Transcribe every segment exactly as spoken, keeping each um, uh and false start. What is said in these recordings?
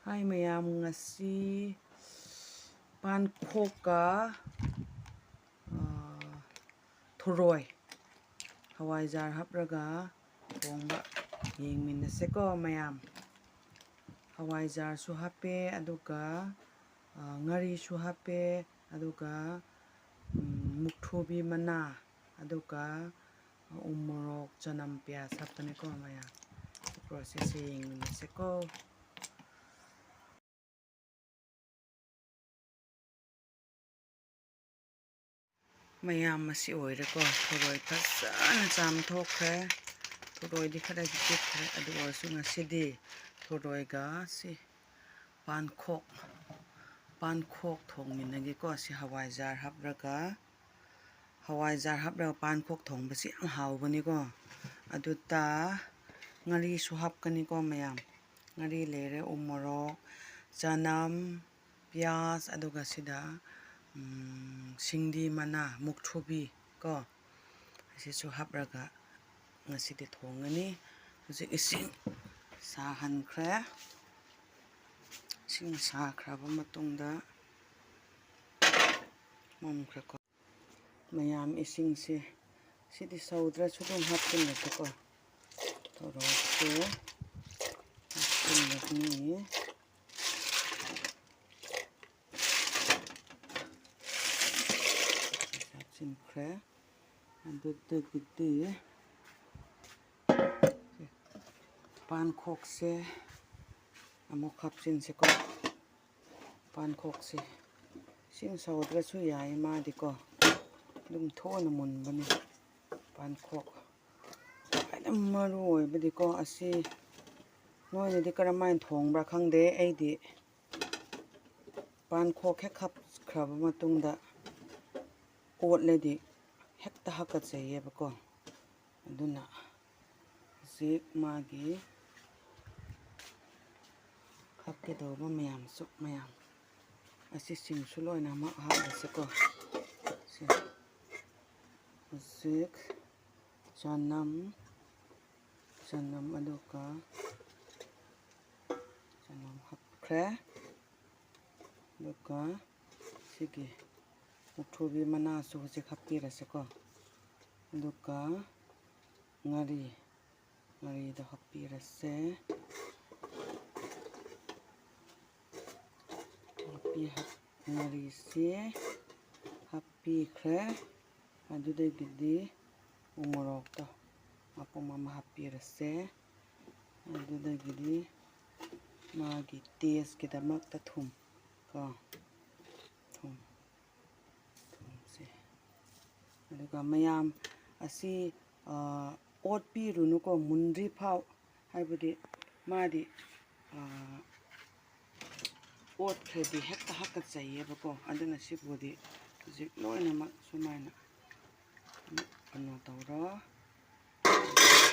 ꯍꯥꯏ ꯃꯌꯥꯝ, ꯉꯁꯤ ꯄꯥꯟꯈꯣꯛꯀ, ꯑꯥ, ꯊꯔꯣꯏ, ꯍꯋꯥꯏꯖꯥꯔ ꯍꯥꯞꯂꯒ ꯊꯣꯡꯕ ꯌꯦꯡꯃꯤꯟꯅꯁꯦꯀꯣ ꯃꯌꯥꯝ꯫ ꯍꯋꯥꯏꯖꯥꯔꯁꯨ ꯍꯥꯞꯄꯦ, ꯑꯗꯨꯒ, ꯑꯥ, ꯉꯥꯔꯤꯁꯨ ꯍꯥꯞꯄꯦ, ꯑꯗꯨꯒ, ꯎꯝ, ꯃꯨꯛꯊ꯭ꯔꯨꯕꯤ ꯃꯅꯥ, ꯑꯗꯨꯒ ꯎ ꯃꯣꯔꯣꯛ, ꯆꯅꯝ, ꯄꯤꯌꯥꯁ ꯍꯥꯞꯄꯅꯤꯀꯣ ꯃꯌꯥꯝ꯫ ꯄ꯭ꯔꯣꯁꯦꯁꯁꯦ ꯌꯦꯡꯃꯤꯟꯅꯁꯦꯀꯣ꯫ ꯃꯌꯥꯝ, ꯑꯁꯤ ꯑꯣꯏꯔꯦꯀꯣ꯫ ꯊꯔꯣꯏ ꯐꯖꯅ ꯆꯥꯝꯊꯣꯛꯈ꯭ꯔꯦ꯫ ꯊꯔꯣꯏꯗꯤ ꯈꯔꯗꯤ ꯄꯤꯛꯈ꯭ꯔꯦ꯫ ꯑꯗꯨ ꯑꯣꯏꯔꯁꯨ ꯉꯁꯤꯗꯤ ꯊꯔꯣꯏꯒ ꯁꯤ ꯄꯥꯟꯈꯣꯛ, ꯄꯥꯟꯈꯣꯛ ꯊꯣꯡꯃꯤꯟꯅꯒꯦꯀꯣ꯫ ꯁꯤ ꯍꯋꯥꯏꯖꯥꯔ ꯍꯥꯞꯂꯒ, ꯍꯋꯥꯏꯖꯥꯔ ꯍꯥꯞꯂꯒ ꯄꯥꯟꯈꯣꯛ ꯊꯣꯡꯕꯁꯤ ꯌꯥꯝ ꯍꯥꯎꯕꯅꯤꯀꯣ꯫ ꯑꯗꯨꯗ ꯉꯥꯔꯤꯁꯨ ꯍꯥꯞꯀꯅꯤꯀꯣ ꯃꯌꯥꯝ꯫ ꯉꯥꯔꯤ ꯂꯩꯔꯦ, ꯎ ꯃꯣꯔꯣꯛ, ꯆꯅꯝ, ꯄꯤꯌꯥꯁ, ꯑꯗꯨꯒ ꯁꯤꯗ, ꯎꯝ, ꯁꯤꯡꯗꯤ ꯃꯅꯥ, ꯃꯨꯛꯊ꯭ꯔꯨꯕꯤ ꯀꯣ, ꯑꯁꯤꯁꯨ ꯍꯥꯞꯂꯒ ꯉꯁꯤꯗꯤ ꯊꯣꯡꯒꯅꯤ꯫ ꯍꯧꯖꯤꯛ ꯏꯁꯤꯡ ꯁꯥꯍꯟꯈ꯭ꯔꯦ꯫ ꯏꯁꯤꯡ ꯁꯥꯈ꯭ꯔꯕ ꯃꯇꯨꯡꯗ ꯃꯨꯟꯈ꯭ꯔꯦꯀꯣ꯫ ꯃꯌꯥꯝ, ꯏꯁꯤꯡꯁꯦ ꯁꯤꯗꯤ ꯁꯧꯗ꯭ꯔꯁꯨ ꯑꯗꯨꯝ ꯍꯥꯞꯆꯤꯜꯂꯁꯤꯀꯣ꯫ ꯊꯔꯣꯏꯁꯦ ꯍꯥꯞꯆꯤꯜꯂꯅꯤ꯫ ꯍꯥꯞꯆꯤꯟꯈ꯭ꯔꯦ꯫ ꯑꯗꯨꯗꯒꯤꯗꯤ ꯄꯥꯟꯈꯣꯛꯁꯦ ꯑꯃꯨꯛ ꯍꯥꯞꯆꯤꯟꯁꯤꯀꯣ꯫ ꯄꯥꯟꯈꯣꯛꯁꯦ ꯏꯁꯤꯡ ꯁꯧꯗ꯭ꯔꯁꯨ ꯌꯥꯏ, ꯃꯥꯗꯤꯀꯣ ꯑꯗꯨꯝ ꯊꯨꯅ ꯃꯨꯟꯕꯅꯦ ꯄꯥꯟꯈꯣꯛ꯫ ꯈ꯭ꯋꯥꯏꯗꯒꯤ ꯃꯔꯨ ꯑꯣꯏꯕꯗꯤꯀꯣ, ꯑꯁꯤ ꯅꯣꯏꯅꯗꯤ ꯀꯔꯝꯍꯥꯏꯅ ꯊꯣꯡꯕ꯭ꯔꯥ ꯈꯪꯗꯦ, ꯑꯩꯗꯤ ꯄꯥꯟꯈꯣꯛ ꯍꯦꯛ ꯍꯥꯞꯈ꯭ꯔꯕ ꯃꯇꯨꯡꯗ ꯑꯣꯠꯂꯗꯤ ꯍꯦꯛꯇ ꯍꯥꯀꯠꯆꯩꯌꯦꯕꯀꯣ꯫ ꯑꯗꯨꯅ ꯍꯧꯖꯤꯛ ꯃꯥꯒꯤ ꯍꯥꯞꯀꯗꯧꯕ ꯃꯌꯥꯝꯁꯨ, ꯃꯌꯥꯝ ꯑꯁꯤꯁꯤꯡꯁꯨ ꯂꯣꯏꯅꯃꯛ ꯍꯥꯞꯂꯁꯤꯀꯣ꯫ ꯁꯤ ꯍꯧꯖꯤꯛ ꯆꯅꯝ, ꯆꯅꯝ ꯑꯗꯨꯒ ꯆꯅꯝ ꯍꯥꯞ-, ꯍꯥꯞꯈ꯭ꯔꯦ꯫ ꯑꯗꯨꯒ ꯁꯤꯒꯤ ꯃꯨꯛꯊ꯭ꯔꯨꯕꯤ ꯃꯅꯥꯁꯨ ꯍꯧꯖꯤꯛ ꯍꯥꯞꯄꯤꯔꯁꯤꯀꯣ꯫ ꯑꯗꯨꯒ ꯉꯥꯔꯤ, ꯉꯥꯔꯤꯗꯣ ꯍꯥꯞꯄꯤꯔꯁꯦ꯫ ꯅꯥꯄꯤ ꯍꯥꯞ-, ꯉꯥꯔꯤꯁꯦ ꯍꯥꯞꯄꯤꯈ꯭ꯔꯦ꯫ ꯑꯗꯨꯗꯒꯤꯗꯤ ꯎ ꯃꯣꯔꯣꯛꯇꯣ ꯃꯄꯨꯝ ꯑꯃ ꯍꯥꯞꯄꯤꯔꯁꯦ꯫ ꯑꯗꯨꯗꯒꯤꯗꯤ ꯃꯥꯒꯤ ꯇꯦꯁꯀꯤꯗꯃꯛꯇ ꯊꯨꯝ ꯀꯣ, ꯊꯨꯝ, ꯊꯨꯝꯁꯦ꯫ ꯑꯗꯨꯒ ꯃꯌꯥꯝ ꯑꯁꯤ, ꯑ, ꯑꯣꯠꯄꯤꯔꯨꯅꯨꯀꯣ, ꯃꯨꯟꯗ꯭ꯔꯤ ꯐꯥꯎ꯫ ꯍꯥꯏꯕꯗꯤ ꯃꯥꯗꯤ, ꯑ, ꯑꯣꯠꯈ꯭ꯔꯗꯤ ꯍꯦꯛꯇ ꯍꯥꯀꯠꯆꯩꯌꯦꯕꯀꯣ꯫ ꯑꯗꯨꯅ ꯁꯤꯕꯨꯗꯤ ꯍꯧꯖꯤꯛ ꯂꯣꯏꯅꯃꯛ ꯁꯨꯃꯥꯏꯅ ꯀꯩꯅꯣ ꯇꯧꯔꯣ꯫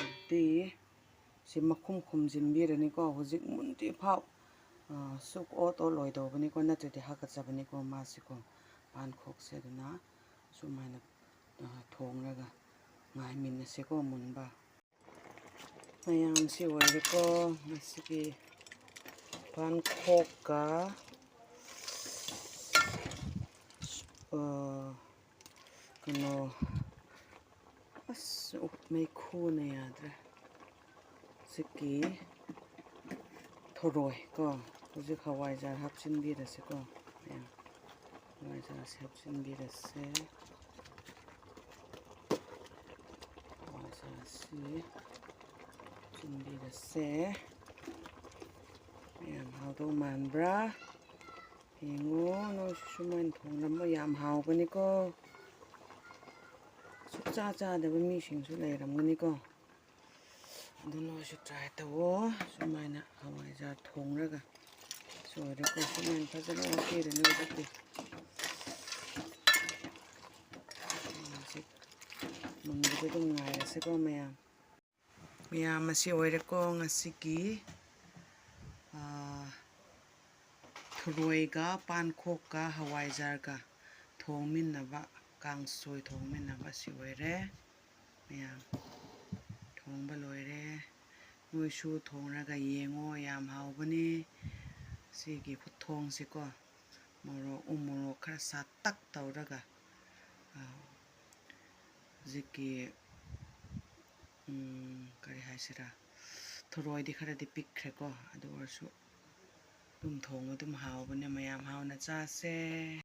ꯑꯗꯨꯗꯤ ꯁꯤ ꯃꯈꯨꯝ ꯈꯨꯝꯖꯤꯟꯕꯤꯔꯅꯤꯀꯣ꯫ ꯍꯧꯖꯤꯛ ꯃꯨꯟꯗ꯭ꯔꯤ ꯐꯥꯎ, ꯑ, ꯁꯨꯛ ꯑꯣꯠ ꯑꯣꯠꯂꯣꯏꯗꯧꯕꯅꯤꯀꯣ, ꯅꯠꯇ꯭ꯔꯗꯤ ꯍꯥꯀꯠꯆꯕꯅꯤꯀꯣ ꯃꯥꯁꯤꯀꯣ꯫ ꯄꯥꯟꯈꯣꯛꯁꯦ ꯑꯗꯨꯅ ꯁꯨꯃꯥꯏꯅ, ꯑ, ꯊꯣꯡꯂꯒ ꯉꯥꯏꯃꯤꯟꯅꯁꯤꯀꯣ ꯃꯨꯟꯕ꯫ ꯃꯌꯥꯝꯁꯤ ꯑꯣꯏꯔꯦꯀꯣ ꯉꯁꯤꯒꯤ ꯄꯥꯟꯈꯣꯛꯀ, ꯑ, ꯀꯩꯅꯣ, ꯑꯁ, ꯎ-, ꯃꯩꯈꯨꯅ ꯌꯥꯗ꯭ꯔꯦ꯫ ꯍꯧꯖꯤꯛꯀꯤ ꯊꯣꯔꯣꯏ ꯀꯣ, ꯍꯧꯖꯤꯛ ꯍꯋꯥꯏꯖꯥꯔ ꯍꯥꯞꯆꯤꯟꯕꯤꯔꯁꯤꯀꯣ꯫ ꯃꯌꯥꯝ ꯍꯋꯥꯏꯖꯥꯔꯁꯦ ꯍꯥꯞꯆꯤꯟꯕꯤꯔꯁꯦ꯫ ꯍꯋꯥꯏꯖꯥꯔꯁꯤ ꯍꯥꯞꯆꯤꯟꯕꯤꯔꯁꯦ꯫ ꯃꯌꯥꯝ ꯍꯥꯎꯗꯧ ꯃꯥꯟꯕ꯭ꯔꯥ? ꯌꯦꯡꯉꯣ, ꯅꯣꯏꯁꯨ ꯁꯨꯃꯥꯏꯅ ꯊꯣꯡꯂꯝꯃꯣ, ꯌꯥꯝ ꯍꯥꯎꯕꯅꯤꯀꯣ꯫ ꯁꯨꯛꯆꯥ ꯆꯥꯗꯕ ꯃꯤꯁꯤꯡꯁꯨ ꯂꯩꯔꯝꯒꯅꯤꯀꯣ꯫ ꯑꯗꯨ ꯅꯣꯏꯁꯨ try ꯇꯧꯋꯣ꯫ ꯁꯨꯃꯥꯏꯅ ꯍꯋꯥꯏꯖꯥꯔ ꯊꯣꯡꯂꯒ ꯁꯣꯏꯔꯦꯀꯣ꯫ ꯁꯨꯃꯥꯏꯅ ꯐꯖꯅ ꯑꯣꯠꯄꯤꯔꯅꯤ ꯍꯧꯖꯤꯛꯇꯤ꯫ ꯍꯧꯖꯤꯛ ꯃꯨꯟꯕꯗ ꯑꯗꯨꯝ ꯉꯥꯏꯔꯁꯤꯀꯣ ꯃꯌꯥꯝ꯫ ꯃꯌꯥꯝ, ꯑꯁꯤ ꯑꯣꯏꯔꯦꯀꯣ ꯉꯁꯤꯒꯤ, ꯑꯥ, ꯊꯔꯣꯏꯒ ꯄꯥꯟꯈꯣꯛꯀ ꯍꯋꯥꯏꯖꯥꯔꯒ ꯊꯣꯡꯃꯤꯟꯅꯕ, ꯀꯥꯡꯁꯣꯏ ꯊꯣꯡꯃꯤꯟꯅꯕ ꯑꯁꯤ ꯑꯣꯏꯔꯦ꯫ ꯃꯌꯥꯝ, ꯊꯣꯡꯕ ꯂꯣꯏꯔꯦ꯫ ꯅꯣꯏꯁꯨ ꯊꯣꯡꯔꯒ ꯌꯦꯡꯉꯣ, ꯌꯥꯝ ꯍꯥꯎꯕꯅꯤ꯫ ꯁꯤꯒꯤ ꯈꯨꯊꯣꯡꯁꯤꯀꯣ, ꯃꯣꯔꯣꯛ, ꯎ ꯃꯣꯔꯣꯛ ꯈꯔ ꯁꯥꯇꯛ ꯇꯧꯔꯒ, ꯑ, ꯍꯧꯖꯤꯛꯀꯤ, ꯎꯝ, ꯀꯔꯤ ꯍꯥꯏꯁꯤꯔꯥ, ꯊꯔꯣꯏꯗꯤ ꯈꯔꯗꯤ ꯄꯤꯛꯈ꯭ꯔꯦꯀꯣ, ꯑꯗꯨ ꯑꯣꯏꯔꯁꯨ ꯑꯗꯨꯝ ꯊꯣꯡꯕ ꯑꯗꯨꯝ ꯍꯥꯎꯕꯅꯦ꯫ ꯃꯌꯥꯝ ꯍꯥꯎꯅ ꯆꯥꯁꯦ꯫